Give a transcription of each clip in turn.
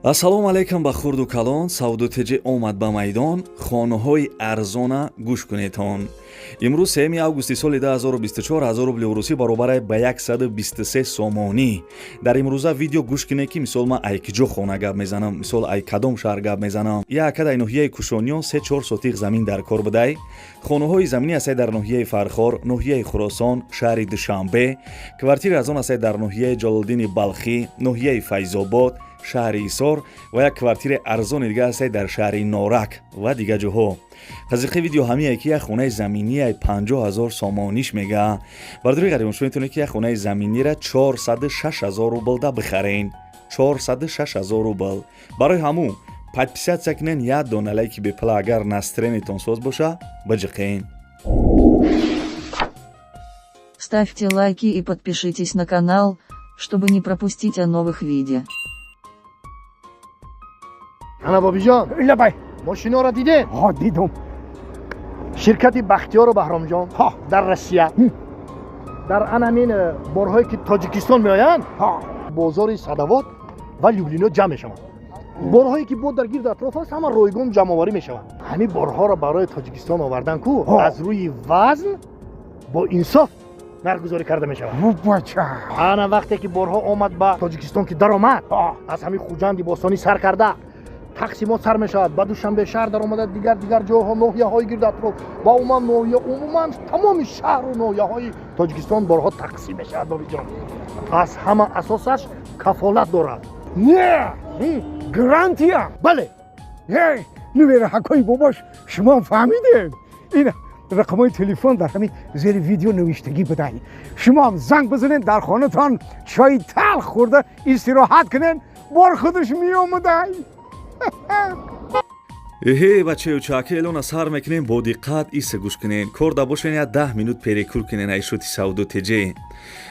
Ассалому алайкум ба хурду калон. Савдо ТЖ омад ба майдон. Хонаҳои арзона гӯш кунедон. Имрӯз 3 августи соли 2024, 1000 рубли урусӣ баробар ба 123 сомонӣ. Дар имрӯза видео гӯш кунед, ки мисол ман ай киҷо хона гап мезанам, мисол ай кадом шаҳр гап мезанам. Як ай ноҳияи Кушониён 3-4 сотиқ замин дар кор будай. Хонаҳои заминӣ ҳастай дар ноҳияи Фархор, ноҳияи Хуросон, шаҳри Душанбе. Квартираи арзон ҳастай дар ноҳияи Ҷалолиддини Балхӣ, ноҳияи Файзобод, шаҳри Ҳисор ва як квартираи арзони дига ҳастай дар шаҳри Норак ва дига ҷоҳо. Қазиқи видео ҳамие, ки як хонаи заминии 50 000 сомониш мега. Бардори ғарибон, шумо метавонед, ки як хонаи заминира 406 000 рублда бихарен, 406 000 рубл. Барои ҳамун подписаться кунен, як дона лайки бепала, агар настроение тон соз боша, биҷиқен. Ставьте лайки и подпишитесь на канал, чтобы не пропустить о новых видео. Ана, Бобиҷон. Лабай. Мошиноро дидед? Ҳо, дидум. Ширкати Бахтиёру Баҳромҷон дар Россия дар анамин борҳое, ки Тоҷикистон меоянд, бозори Садовод ва Люблино ҷамъ мешаванд. Борҳое, ки бо дар гирду атроф аст, ҳама ройгон ҷамъоварӣ мешаванд. Ҳамин борҳоро барои Тоҷикистон овардан ку аз рӯи вазн бо инсоф нархгузорӣ карда мешавад. Бача. Ана, вақте ки борҳо омад ба Тоҷикистон, ки даромад, аз ҳамин Хуҷанди бостонӣ сар карда тақсимот сар мешавад, ба Душанбе шаҳр даромада, дигар дигар ҷойҳо, ноҳияҳои гирду атроф ва умуман ноҳия, умуман тамоми шаҳру ноҳияҳои Тоҷикистон борҳо тақсим мешавад. Бобиҷон, аз ҳама асосаш кафолат дорад. Не, гарантия. Бале. Нувераҳакои бобош, шумо фаҳмидед, ин рақамҳои телефон дар ҳамин зери видео навиштагӣ будай. Шумоам занг бизанед, дар хонатон чои талх хӯрда истироҳат кунед, бор худаш меомадай. Эҳе, бачаю чака, элона сар мекунем. Бо диққат иса гӯш кунен. Кор да бошен, я 10 минут перекур кунен. Айшоти Савдо ТЖ.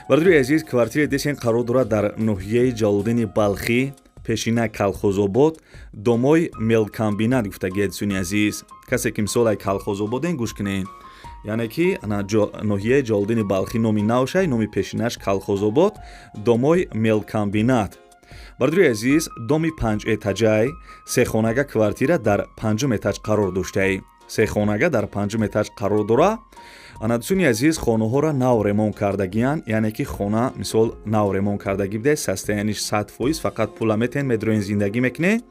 Бардори азиз, квартираи десен қарор дорад дар ноҳияи Ҷалолиддини Балхӣ, пешина Калхозобод, домой мелкомбинат гуфтагият. Дӯстони азиз, касе ки мисол ай Калхозободен, гӯш кунен, яъне ки ноҳияи Ҷалолиддини Балхӣ номи навшай, номи пешинаш Калхозобод, домой мелкомбинат. Бардори азиз, доми панҷэтажай, сехонага, квартира дар панҷум этаж қарор доштаи, сехонага дар панҷум этаж қарор дора. Ана, дӯстони азиз, хонаҳоро нав ремонт кардагиянд, яъне ки хона мисол нав ремонт кардагӣ буде, состояние ш 100%. Фақат пула метен, медроен, зиндагӣ мекунед.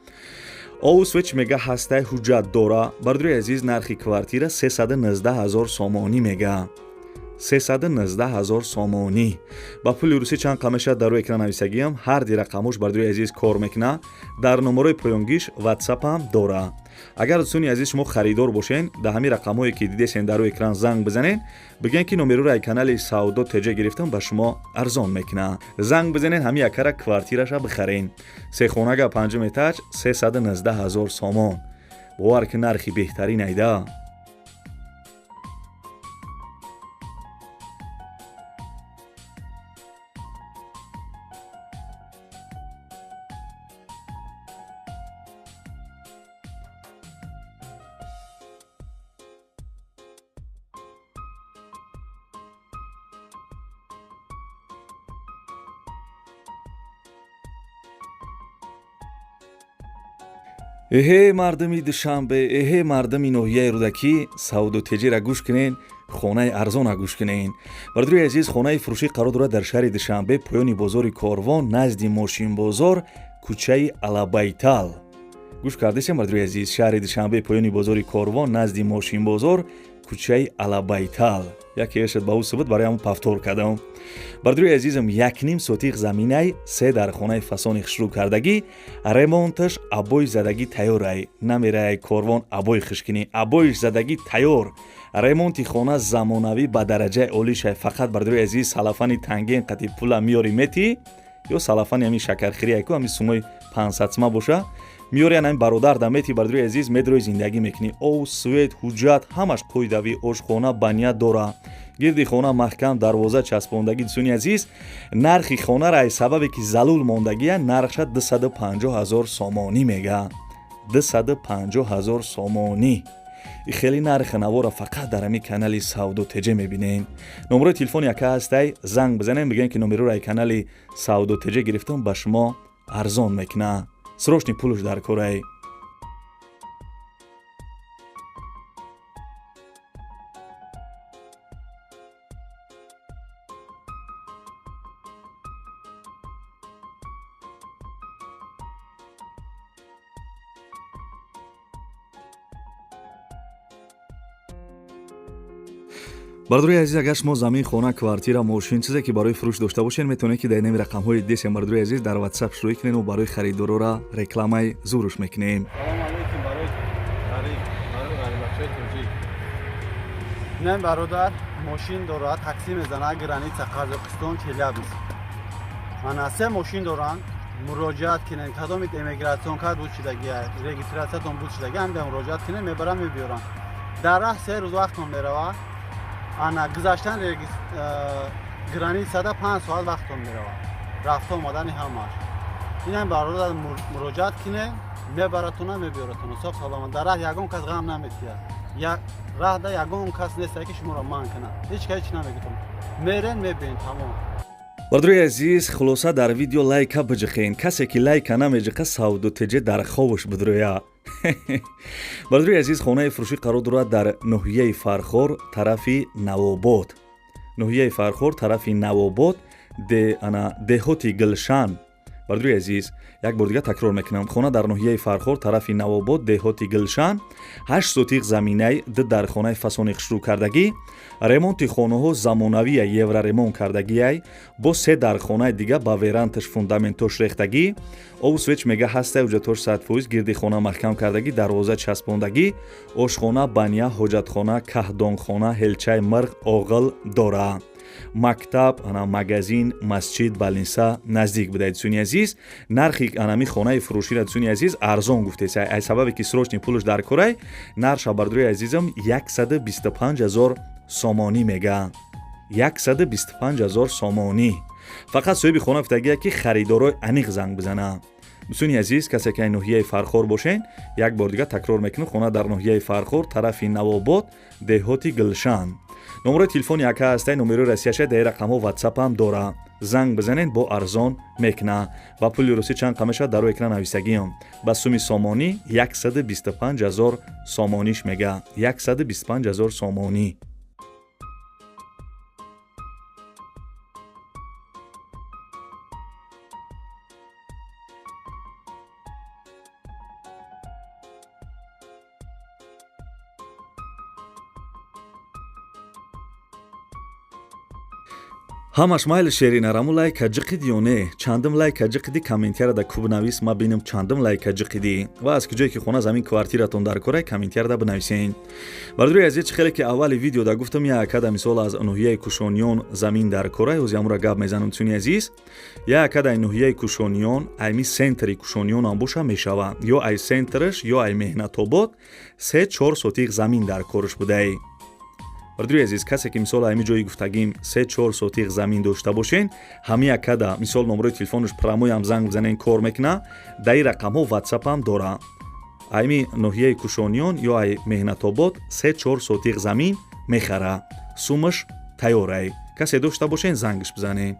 Ову свет мега ҳастай, ҳуҷҷат дора. Бардори азиз, нархи квартира 319 000 сомонӣ мега, 319 000 сомонӣ. Ба пули русӣ чанд қа мешавад, дар рӯи экран нависагиам. Ҳар ди рақамош, бардори азиз, кор мекуна. Дар номерои поёнгиш ватсапам дора. Агар, дӯстони азиз, шумо харидор бошен, дар ҳамин рақамҳое, ки дидесен дар рӯи экран, занг бизанед, бигӯен, ки номероро ай канали Савдо ТЖ гирифтам, ба шумо арзон мекуна. Занг бизанед, ҳамин якара квартираша бихарен. Сехонага, панҷум этаж, 319 000 сомон. Бовар ки, нархи беҳтарин айда. Эҳе, мардуми Душанбе, эҳе, мардуми ноҳияи Рӯдакӣ, Савдо ТЖра гӯш кунен, хонаи арзона гӯш кунен. Бардори азиз, хонаи фурӯшӣ қарор дорад дар шаҳри Душанбе, поёни бозори Корвон, назди мошинбозор, кӯчаи Алабайтал. Гӯш кардесем, бардори азиз? Шаҳри Душанбе, поёни бозори Корвон, назди мошинбозор, кӯчаи Алабайтал. Яке эшад ба ӯ субут, барои ҳамн повтор кардам. Бардори азизам, 1,5 сотиқ заминай, се дар хонаи фасони хушрӯ кардагӣ, ремонташ, обой задагӣ тайёрай. Намерай Корвон обой хушкинӣ, обоиш задагӣ тайёр. Ремонти хона замонавӣ ба дараҷаи олишай. Фақат, бардори азиз, салафани танген қати пула миёри метӣ ё салафани ҳамин шакархирияку, ҳамин сумои 500 сума боша, меёри, ҳамин бародар да мети. Бардори азиз, медрои, зиндагӣ мекунӣ. Ов, свет, ҳуҷҷат ҳамаш қоидавӣ, ошхона, баня дора, гирди хона маҳкам, дарвоза часпондагӣ. Дӯстони азиз, нархи хонара аз сабабе ки залул мондагия, нархша 250 000 сомонӣ мега, 250 000 сомонӣ. И хеле нархи навора фақат дар ҳамин канали Савдо ТЖ мебинем. Номерои телефони яка ҳастай, занг бизанем, бигӯем, ки номероро ай канали Савдо ТЖ гирифтам, ба шумо арзон мекуна. Срочный пулш дар корай. Бародарои азиз, агар шумо замин, хона, квартира, мошин, чизе ки барои фурӯш дошта бошед, метавонед, ки дар инами рақамҳои десем, бародарои азиз, дар WhatsApp шурӯъ кунед. Барои харидорора рекламаи зуруш мекунем. Салом алейкум барои ғариб, барои ғарибачаи тоҷик. Инам бародар мошин дорад, такси мезанад, граница Қазоқистон, Челябинск. Мана се мошин доранд, муроҷиат кунед. Кадомит эмигратсион кард буд шидаги, регистратсиятон буд шидаги, ҳамида муроҷиат кунед, мебарам, мебиёрам. Дар раҳ 3 рӯз вақтон меравад. Ана гузаштан границада 5 соат вақтон меравад, рафта омадани ҳамаш. Инам бародар муроҷиат кине, мебаратона, мебиёратона, соқ саломат. Дар раҳ ягон кас ғам наметиҳад, раҳда ягон кас нестае, ки шуморо манъ кунад. Ҳеҷ ка ҳеҷ намегӯтон, мерен, мебиен, тамом. Бародарои азиз, хулоса, дар видео лайка биҷиқен. Касе ки лайка намеҷиқа, савду теҷе дар хобаш бидроя. Бародарои азиз, хонаи фурӯшӣ қарор дорад дар ноҳияи Фархор, тарафи Навобод. Ноҳияи Фархор, тарафи Навобод, ана деҳоти Гулшан. Бародарои азиз, як бор дигар такрор мекунам: хона дар ноҳияи Фархор, тарафи Навобод, деҳоти Гулшан, 8 сотиқ заминай, ду дархонаи фасони хушрӯ кардагӣ, ремонти хонаҳо замонавия, евроремонт кардагиай, бо се дархонаи дига ба веранташ фундаментош рехтагӣ, обу свет мега ҳастай, ҳуҷҷатош 100%, гирди хона маҳкам кардагӣ, дарвоза часпондагӣ, ошхона, баня, ҳоҷатхона, каҳдонхона, ҳелчаи мирғ, оғил дора, мактаб, ана магазин, масҷид, больница наздик буда. Дӯстони азиз, нархи анами хонаи фурӯшира, дӯстони азиз, арзон гуфтеса, аз сабабе ки срочный пулш дар корай. Нарша, бародарои азизам, 125 ҳазор сомонӣ мега, 125 ҳазор сомонӣ. Фақат соҳиби хона гуфтагия, ки харидорои аниқ занг бизана. Дӯстони азиз, касе ки ноҳияи Фархор бошен, як бор дигар такрор мекунам: хона дар ноҳияи Фархор, тарафи Навобод, деҳоти Гулшан. Номерои телефони ака ҳастай, номерои Россияша, дар рақамҳо ватсапам дора. Занг бизанед, бо арзон мекуна. Ба пули русӣ чанд қа мешавад, дар рӯи экран нависагиам. Ба суми сомонӣ 125 ҳазор сомониш мега, 125 ҳазор сомонӣ. Ҳамаш майли, шеринараму лайка ҷиқиди ё не? Чандум лайка ҷиқиди? Комментарияда куб навис, ма бинам, чандум лайка ҷиқидӣ ва аз куҷое ки хона, замин, квартиратон дар корай, комментарияда бинависен. Бародарои азиз, чӣ хеле ки аввали видеода гуфтам, як акада мисол аз ноҳияи Кушониён замин дар корай, ҳози ҳамура гап мезанам. Дӯстони азиз, як акада ай ноҳияи Кушониён, айми центри Кушониёнам боша мешава, ё ай центраш, ё ай Меҳнатобод, 3-4 сотиқ замин дар корш будай. Бародари азиз, касе ки мисол ҳами ҷои гуфтагим 3-4 сотиқ замин дошта бошен, ҳами акада мисол номерои телефонаш прямой ам занг бизанен, кор мекуна. Дар ин рақамҳо ватсапам дора. Айми ноҳияи Кушониён ё ай Меҳнатобод 3-4 сотиқ замин мехара, сумаш тайёрай. Касе дошта бошен, зангаш бизанен.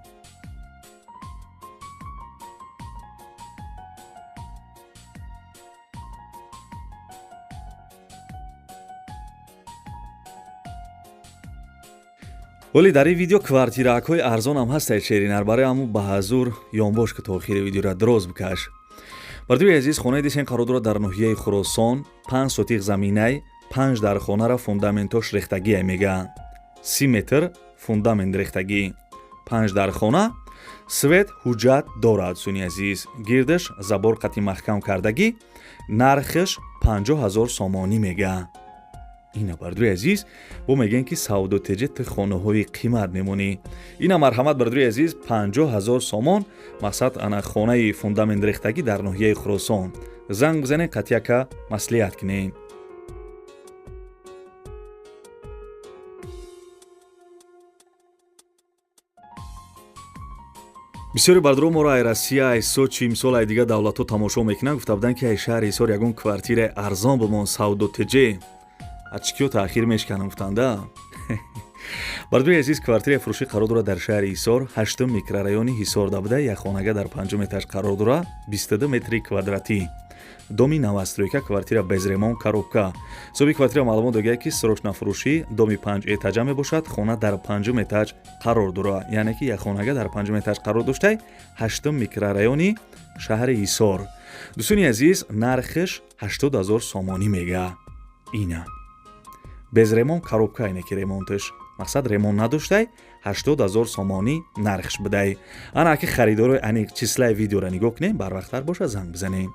Вале дар ин видео квартираакҳои арзонам ҳастед, шеринар. Барои ҳамун ба ҳазур ёнбош, ки то охири видеора дроз бикаш. Бародари азиз, хонаи дисен қарор дорад дар ноҳияи Хуросон, 5 сотиқ заминай, панҷ дар хонара фундаментош рехтагие мега, 30 метр фундамент рехтагӣ, панҷ дар хона, свет, ҳуҷҷат дорад. Дӯстони азиз, гирдаш забор қати маҳкам кардагӣ, нархаш 50 000 сомонӣ мега. Ина, бародари азиз, бо мегӯем, ки савдотеҷа ту хонаҳои қимат мемонӣ. Ина, марҳамат, бародари азиз, 50 000 сомон, мақсад, ана хонаи фундамент рехтагӣ дар ноҳияи Хуросон. Занг бизанед, қатъияка маслиҳат кунед. Бисёри бародаро моро ай Россия, ай Сочи, мисол, ай дигар давлатҳо тамошо мекунанд. Гуфта буданд, ки ай шаҳри Ҳисор ягон квартираи арзон бимон, савдотеҷе. Ачкиё таъхир мешканам, гуфтанда. Бародари азиз, квартираи фурӯшӣ қарор дорад дар шаҳри Ҳисор, 8 микрорайони Ҳисор буда, як хонага дар 5 этаж қарор дорад, 22 метри квадратӣ. Доми новостройка, квартира без ремонт, коробка. Соҳиби квартира маълумот додааст, ки срочно фурӯшӣ доми 5 этажа мебошад, хона дар 5 этаж қарор дорад, яъне ки як хонага дар 5 этаж қарор дошта, 8 микрорайони шаҳри Ҳисор. Дӯстони азиз, нархш 80 000 сомонӣ мега. Ина без ремонт, коробка, ине ки ремонтш мақсад ремонт надоштай, 80 000 сомонӣ нархш будай. Ана аки харидорои аниқ числаи видеоро нигоҳ кунем, барвақттар боша занг бизанем.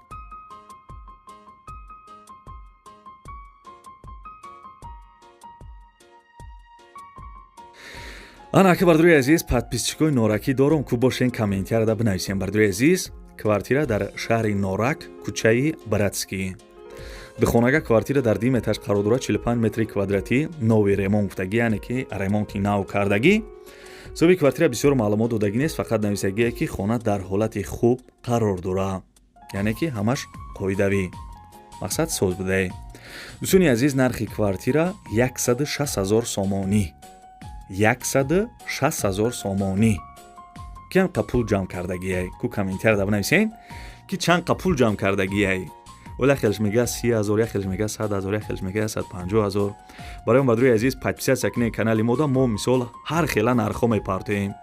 Ана аки бардори азиз, подписчикои норакӣ дорум, ку бошен комментарияда бинависем. Бардори азиз, квартира дар шаҳри Норак, кӯчаи Братский. Духонага квартира дар 2 этаж қарор дорад, 45 метри квадратӣ, новый ремонт гуфтагӣ, яъне ки ремонти нав кардагӣ. Соҳиби квартира бисёр маълумот додагӣ нест, фақат нависагие, ки хона дар ҳолати хуб қарор дорад, яъне ки ҳамаш қоидавӣ, мақсад соз будае. Дӯстони азиз, нархи квартира 160 000 сомонӣ, 160 000 сомонӣ. Ки ҳам пул ҷамъ кардагиай? Ку комментарияда бинависен, ки чанд қа пул ҷамъ кардагиай. Ола хелш мега 30 000, як хелш мега 100 000, як хелш мега 150 000. Барои он, бародари азиз, подписаться кунед канали мода, мо мисол ҳар хела нархҳо мепартоем.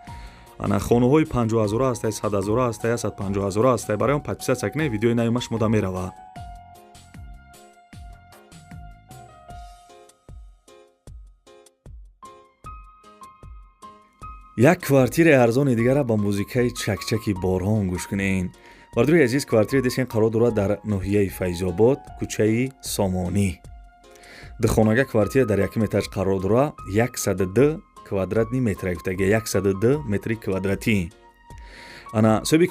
Ана хонаҳои 50 000 ҳастай, 100 000 ҳастай, 150 000 ҳастай. Барои он подписаться кунед, видеои нави ма шумода мерава. Як квартираи арзони дигара ба музикаи чакчаки борон гӯш кунед. Бародари азиз, квартираи десен қарор дорад дар ноҳияи Файзобод, кӯчаи Сомонӣ. Духонага квартира дар якум этаж қарор дорад, 102 квадратный метр гуфтагӣ, 102 метри квадратӣ. Ана соҳиби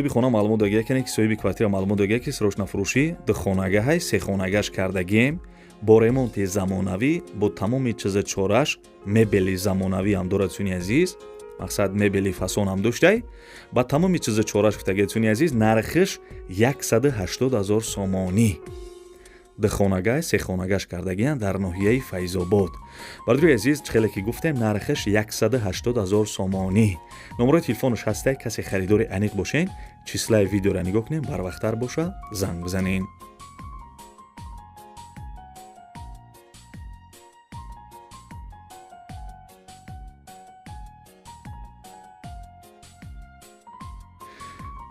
хона маълумот додагия, ки соҳиби квартира маълумот додагия, ки срочно фурӯшӣ духонага ҳай, сехонагаш кардагием, бо ремонти замонавӣ, бо тамоми чиза чораш, мебели замонавӣ ҳам дорад. Дӯстони азиз, мақсад мебели фасон ҳам доштай, ба тамоми чиза чораш гуфтагӣ. Дӯстони азиз, нархш 180 000 сомонӣ. Духонага, сехонагаш кардагиянд дар ноҳияи Файзобод. Бародари азиз, хеле ки гуфтем, нархш 180 000 сомонӣ. Номерои телефонаш ҳастай, касе харидори аниқ бошен, числаи видеоро нигоҳ кунем, барвақттар боша занг бизанен.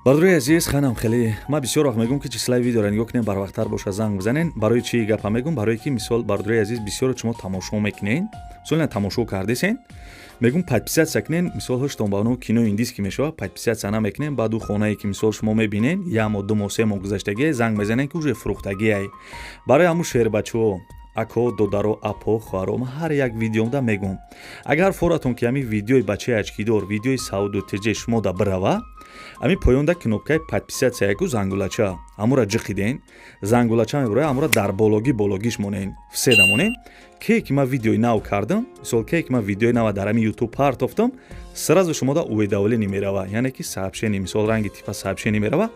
Бародари азиз, ханам хеле ман бисёр вақт мегӯм, ки числаи видеоро нигоҳ кунем, барвақттар боша занг бизанен. Барои чӣ гапа мегӯм? Барое ки мисол, бародари азиз, бисёро шумо тамошо мекунен, мисол ина тамошо кардесен, мегӯм подписаться кунен, мисол ҳоштон ба оно кинои индис ки мешавад, подписаться намекунен, баъд ӯ хонае ки мисол шумо мебинен, як моҳ, 2 моҳ, 3 моҳ гузаштагиай, занг мезанен, ки уже фурӯхтагиай. Барои ҳамун шербачаҳо, ако, додаро, апо, хоҳаро, ман ҳар як видеомда мегӯм, агар форатон ки ҳамин видеои бачаи очкидор, видеои Сауду ТЖ шумода бирава, ҳамин поёнда кнопкаи подписаться яку зангулача, ҳамура ҷиқиден, зангулача мебурая, ҳамура дар бологӣ бологиш монен, вседа монен. Ке ки ман видеои нав кардам, мисол ке ки ман видеои нава дар ҳамин ютуб партофтам, сразу шумода уведомление мерава, яъне ки сообщение, мисол ранги типа сообщение мерава.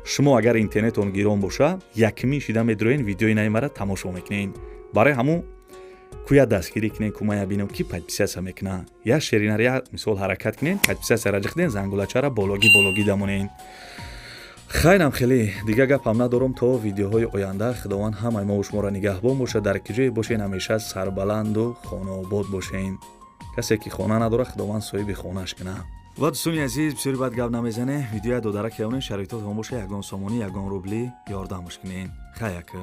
Шумо агар интернетон гирон боша, якмин шида медроен, видеои нави мара тамошо мекунен. Барои ҳамун куя дастгирӣ кунен, ку ман бинам, ки подписаться мекуна. Я шеринар, я мисол ҳаракат кунен, подписаться ҷиқиден, зангулачара бологӣ бологӣ дамонен. Хайрам, хеле дига гапам надорам. То видеоҳои оянда Худованд ҳамаи мову шуморо нигаҳбон бошад. Дар ки ҷое бошен, ҳамеша сарбаланду хонаобод бошен. Касе ки хона надорад, Худованд соҳиби хонааш кунад. Ва дӯстони азиз, бисёри бад гап намезане, видеоя додарак ҳаёнен, шароитотон боша, ягон сомонӣ, ягон рубли ёрдамаш кунен. Хаяка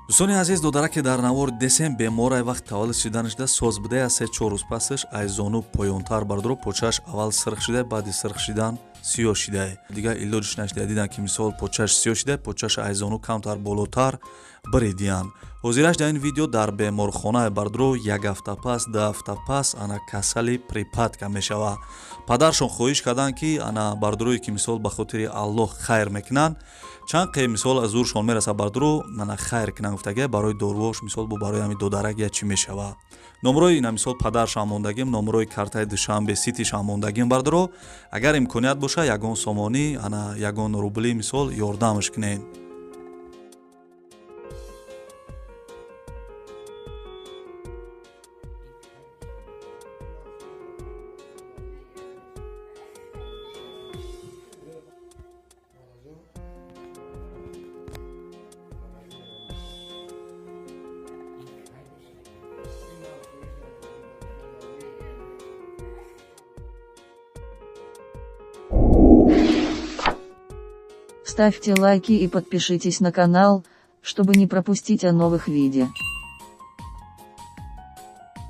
дӯстони азиз, додараке дар навор десем беморай, вақт таваллуд шиданашда соз будае, аз 3-4 рӯз пасаш ай зону поёнтар бардоро почааш аввал сирх шидай, баъди сирх шидан сиёҳ шидай, дигар илоҷиш нашидай. Дидан ки мисол почааш сиёҳ шидай, почааш ай зону камтар болотар биридиянд. Ҳозираш дар ин видео дар беморхона бардоро, як ҳафта пас, 2 ҳафта пас ана касали припадка мешава. Падаршон хоҳиш карданд, ки ана бардорое ки мисол ба хотири Аллоҳ хайр мекунанд, чанд қе мисол аз зуршон мераса, бардоро ана хайр кунанд гуфтагия, барои доруош мисол бо барои ҳамин додарак я чӣ мешава. Номрои ина мисол падаршам мондагим, номрои картаи Душанбе Ситишам мондагим. Бардоро, агар имконият боша, ягон сомонӣ, ана ягон рубли мисол ёрдамаш кунед. Ставьте лайки и подпишитесь на канал, чтобы не пропустить о новых видео.